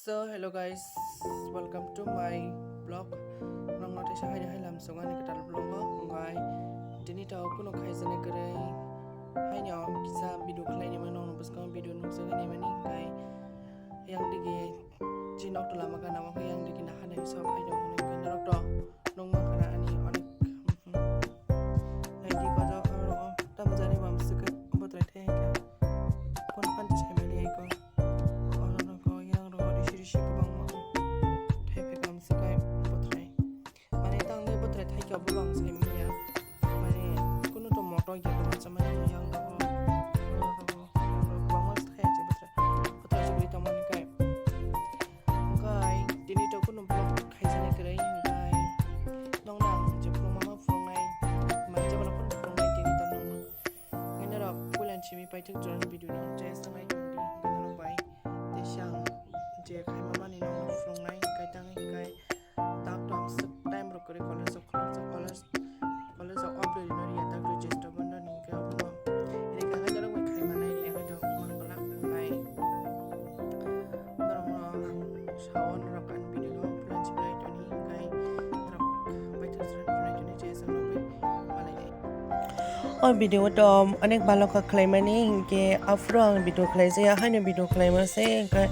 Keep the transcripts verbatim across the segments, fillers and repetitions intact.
So hello guys, welcome to my vlog. Nokno teisa haini hai lam song ani kwtal vlog o, hwnbai tini to kuno khaijani kwrwi haino kisa video khlaini mano, nokno bwskango video nukjagwi naimani, hwnbai yang digi chi nok to lama gana o, yang digi naha nai sok haino hwnwi norok to nukma khana ani onek. Naidi kojo oro tamjani bam swkhe bwtrai thai hai kha. Phone phan se saimali hai ko. Oro nogo yang rogo risi risi kwbangma thai phai bam swkhe bwtrai. Mane tangwi bwtrai thai khe obo bang saimanya. Mane kunu to moto ya kwbangsa mani yang rogo. Oro rogo yang rogo kwbangma thai se bwtrai. Bwtrai se bwtrai tongmani kai. Hwnkhe tini to kunu vlog khaijani kwrwi, hwnkhe nokno ang je phwrwngma ma phwrwngnai, manjak bono phano phwrwngnai tini to nokno. Hwnkhe norok puila simi paithak jora video no je sanai tongdi, hwnkhe norok bai tei siya ang je khaima mani nokno phwrwngnai, hwnkhe tangwi hwnkhe tak to ang swk time rok kwrwi college o khulumjak, college college o off day rino riya tak to chesta bondo ni hwnkhe abono rikha khe norok bai khaima nai riya khe to man kwlak bai. Norokno ang sao norok ani video no plan si belai toni, hwnkhe norok paithak jora belai toni je aswk nukgwi malai nai. O video to onek baloka khlaimani, hwnkhe aphuru ang video khlaijaya, haino video khlaima se, hwnkhe,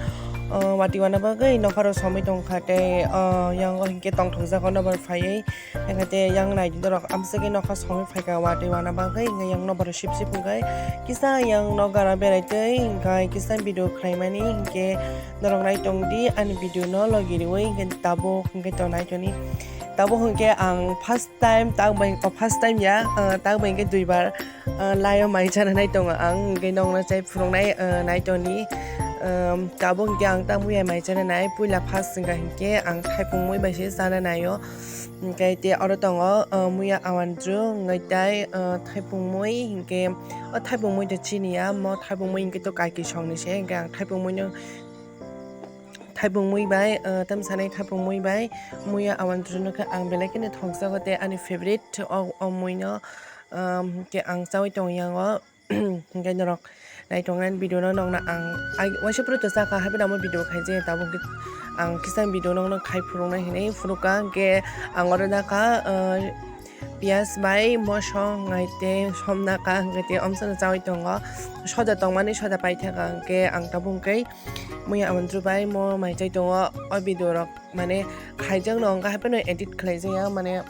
uh, wati wana bagwi nokharo somwi tongkha tei, uh, yang o hwnkhe tongthokjak o nobar phaiwi. Hwnkhe tei yang naidi norok amswkhe nokha songwi phaikha watwi wana bagwi, hwnkhe yang nobar sip sip hwnkhe kisa yang nokara berai twi hwnkhe kisa video khlaimani, hwnkhe norok nai tongdi ani video no logi riwi, hwnkhe tabuk hwnkhe tongnai toni. Tabuk hwnkhe ang first time, tak bai, o, first time ya, ah, tak bai hwnkhe duibar, ah, laio mai chana nai tongo ang, hwnkhe nokno chai phwrwngnai, ah, nai toni. Um, tabuk hwnkhe ang tak muya mai chana nai, puila first wngkha hwnkhe ang thaipung mui bai se chana naio. Hwnkhe tei oro tongo, ah, muya awandru, hwnkhe tai, ah, thaipung mui, hwnkhe o thaipung mui to chini ya, mo thaipung mui hwnkhe to kaiki songni se, hwnkhe ang thaipung mui no, thaipung mui bai, ah, tamsanai thaipung mui bai muya awandru no khe ang belai kheno thokjago tei ani favorite o, o mui no, um, hwnkhe ang chaui tong yang o. Hwnkhe norok nai tongna video no nokna ang ai waisa phuru to chakha, hapheno amo video khaijaya, tabuk hwnkhe ang kisa video nokno khai phuruknai hinwi phurukha, hwnkhe ang oro dakha, ah, piyaj bai mosong hwnkhe tei somna kha, hwnkhe tei omsano chaui tongo. Soda tongmani soda paithakha, hwnkhe ang tabuk hwnkhe muya amondru bai mo mai chai tongo. O video rok mane khaijakno hwnkhe hapheno edit khlaijaya, mane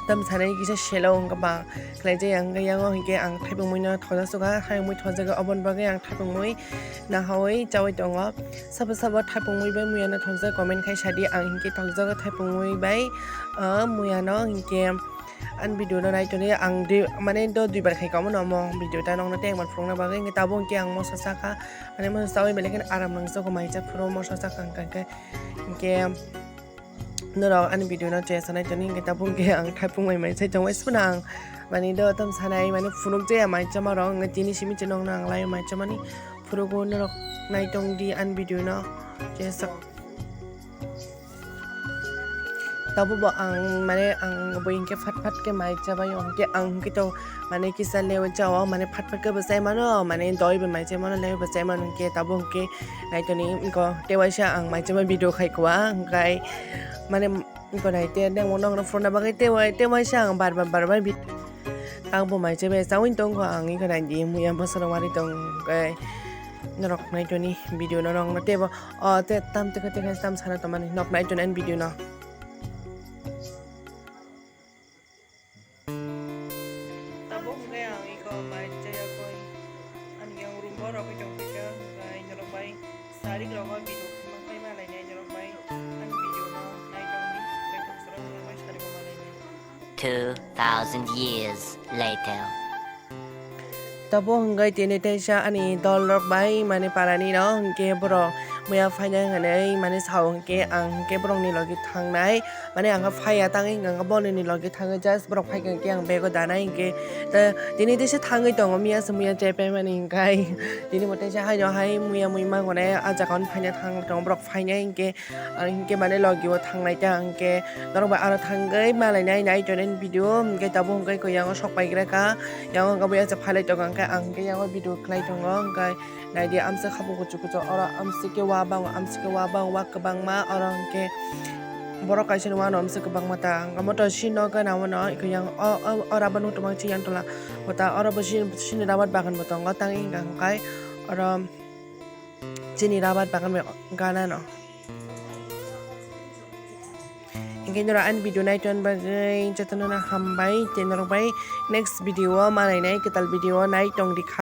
tamsanai kisa selo hwnkhe ba khlaijaya, hwnkhe yango hwnkhe ang thaipung mui no thojak sukha, thaipung mui thojak, oboni bagwi ang thaipung mui nahaui chaui tongo. Sabo sabo thaipung mui bai muya no thokjak, comment khai sadi, ang hwnkhe thokjago thaipung mui bai, ah, muya no hwnkhe. Ani video no nai toni ang dui, mane do duibar khai kamo no omo video ta nokno tei engbar phurukna bagwi, hwnkhe tabuk hwnkhe ang moso chakha, mane moso chaui belai kheno aram nangjago, mai cha phuru moso chakha hwnkhe, hwnkhe norok ani video no chesa nai toni, hwnkhe tabuk hwnkhe ang thaipung mai mai chai tongo, waisa phano ang mane do tam sanai mane phunuk jaya mai chama rok, hwnkhe tini simi se nokno ang lai mai chamani phurugo, norok nai tongdi ani video no chesa. Tabuk bo ang mane ang bo hwnkhe phat phat khe mai chabai o, hwnkhe ang hwnkhe to mane kisa leui chao, mane phat phat khe bo chai mano, mane doi bo mai chai mano, leui bo chai mano, hwnkhe tabuk hwnkhe nai toni wngko tei waisa ang mai chabai video khai kua, hwnkhe mane wngko nai te nang bo nokno phurna bagwi tei wai, tei waisa ang bar bar bar bar bi-, ang bo mai chabai chaui tongkho, ang wngkha nai di muya bwsarok wari tong, hwnkhe norok nai toni video no nokno tei bo. O, te tam, te, te, tam sana tongmani, nok nai tong ani video no. Tabuk hwnkhe ang iko mai chaya koi. Ani yang room o rok tong phaikha, hwnkhe norok bai sarik rogo video khama khai malai nai norok bai. Ani video no nai tong di, tei khum soro norok bai sarik o malai nai. Two thousand years later. Tabuk hwnkhe tini teisa ani dol rok bai mane parani no hwnkhe borok muya phaina hwnwi mane sao hwnkhe ang hwnkhe borokni logi thangnai mane ang phaiya tangwi hwnkhe boni ni logi thangwi just borok phaikha hwnkhe ang bego danai hwnkhe tini teisa thangwi tongo miya se muya chepai mani hwnkhe tini bo teisa haino hai muya mui mangonai ah jaga o phaina thang tongo borok phainai hwnkhe. Ang hinkhe mane logi o thangnai ta hinkhe norok bai aro thangwi malainai nai tonwi video hinkhe tabuk hinkhe koi yango sok paigra kha yango hinkhe buya se phalai tongo hinkhe ang hinkhe yango video khlai tongo hinkhe naidi amsa khabu kuchuk kuchuk oro amsike. Wa bang amsike wa bang wa kwbangma oro hwnkhe borok kaisa ni wano amsike kwbangma ta. Ang moto si no gana wano ikho yang o, o, o raban hutu mang si yang tola. Bota oro bo si, sini rabat bagan bo tongo tang hingka hwnkhe oro chini rabat bagan bai gana no. Hingke noro ani video nai ton bagwi jotono no hambai tei norok bai next video o malainai kwtal video o nai tong di kha.